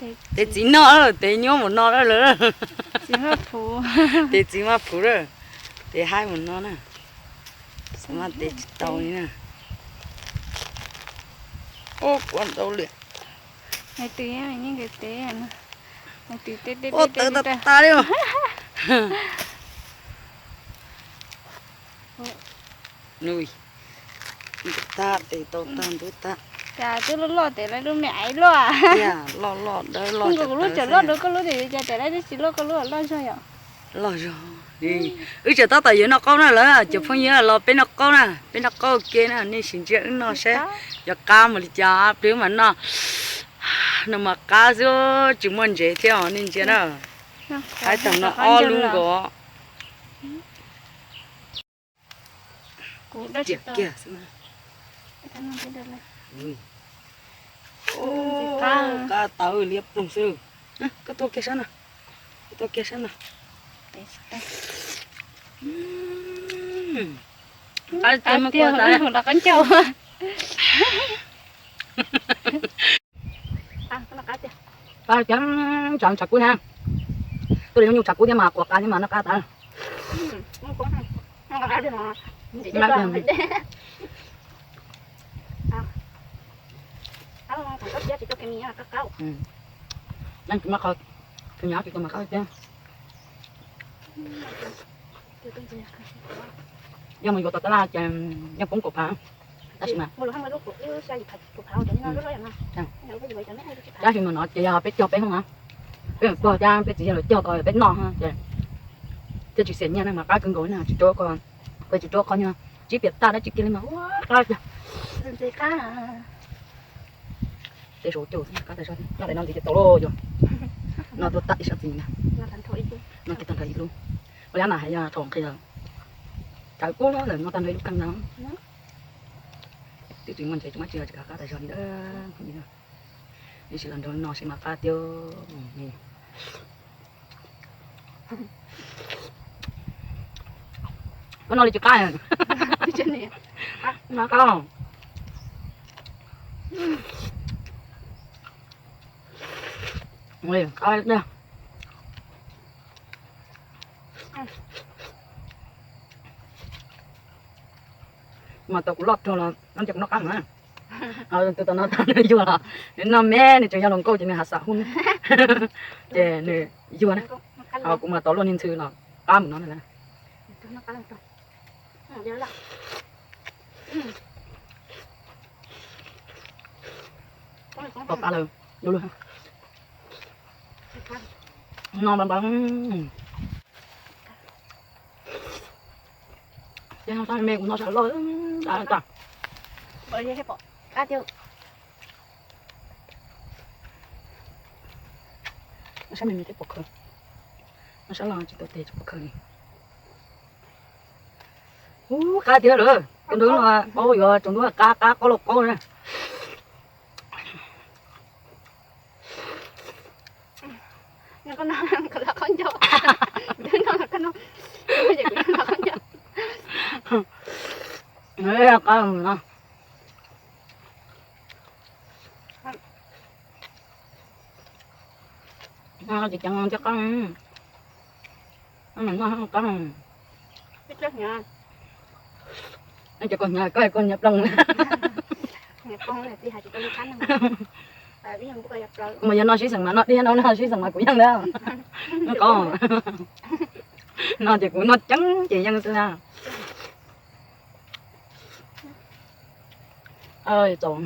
Tes txiv noj, tes nyuaj mus no lawm. Tes txiv maj phuv lawm, tes haib mus no na. Mas tes tsis tau li na. Ua kuv ntau liam. Ua tawv tas tas li. Nws tag tes tau tag ntub tag. Cas twb loj loj tes lawv lub me aiv loj. Tiag, loj loj dawb loj. Kuv lub tseem loj dua koj lub tes, cas tes lawv twb tsis loj koj lub loj zog yom? Loj zog. Wb tseem tab tom yuav noj qaub na lawm, cov phooj ywg los peb noj qaub na, peb noj qaub ua ke na, nej sim ntsia wb noj saib yog qab mus li cas, peb mas noj no mas qab xwb, tsis muaj ntsev thiab os, nej ntsia na. Qaib tag no ob lub nkaus. Kiag xwb. Qab tawv liab ploog xwb. Koj tua kiag sab no, koj tua kiag sab no. Qab tiag, qab ncauj. Qab tiag, tshav kub na. Tuaj li nyuj tshav kub thiab mas quas qab thiab mas noj qab tas. Leej twg muaj qhov twg nyob tsis tau mas qab tiag. Yog mus yuav tom tab laj ces yeej poob kaum phav, tab sis mas tab sis mas no ces yog peb cog peb hoob na, peb tuag thiab peb txiv yawg lawv cog ko peb noj ces thiaj tsis xiam nyiaj na mas qab kawg nkaus na, tsis rau ko, tsis rau qhov nyuag tsib piam tag dab tsi kiag li mas ua qab tiag. Tej zaum cauj xwb qab tas zog, noj daim no ntxiv ces tau lauj yog. Noj tuaj tag ib sab txiv na. Noj kiag tag nrho ib lub. Ua li mas hais yog thaum nqhis lawm, tawv kub lawm noj tag nrho ib lub kheej no. Twb tsis muaj ntsev tsis muaj tsi los tsis kav qab tas zog li. Ib sim los nrog no seb mas qab tiag. Koj noj li tsis qab. Qab. Qab tiag. Mas tau kuv loj rog los no ces kuv noj qab na. Tus tau no tau nws yuag los nws noj me nws tseem yog hluas nkauj ces nws hav xav hu ces nws yuag na. Kuv mas tau luaj niag ntxhw los qab mus no na. Tau qab lawm, du lug. No npab npab. Ces no sab me kuv no sab loj tas. No sab me me thiab pom khaws. No sab loj tsis tau tes tsis pom khaws li. Ub, qab tiag lawm, tus ntawd no paub yuav tsaus ntuj qab qab qaub lauj qaub na. Qab no. Tsis ceev thiab qab. Qab. Ces koj hnyav koj koj hnyav ploog. Mas yog noj sib xeem mas noj diab, noj sib xeem mas kuv yeej ntag. Qab. No ces kuv noj ceev ces yeej xwb na. Txaus.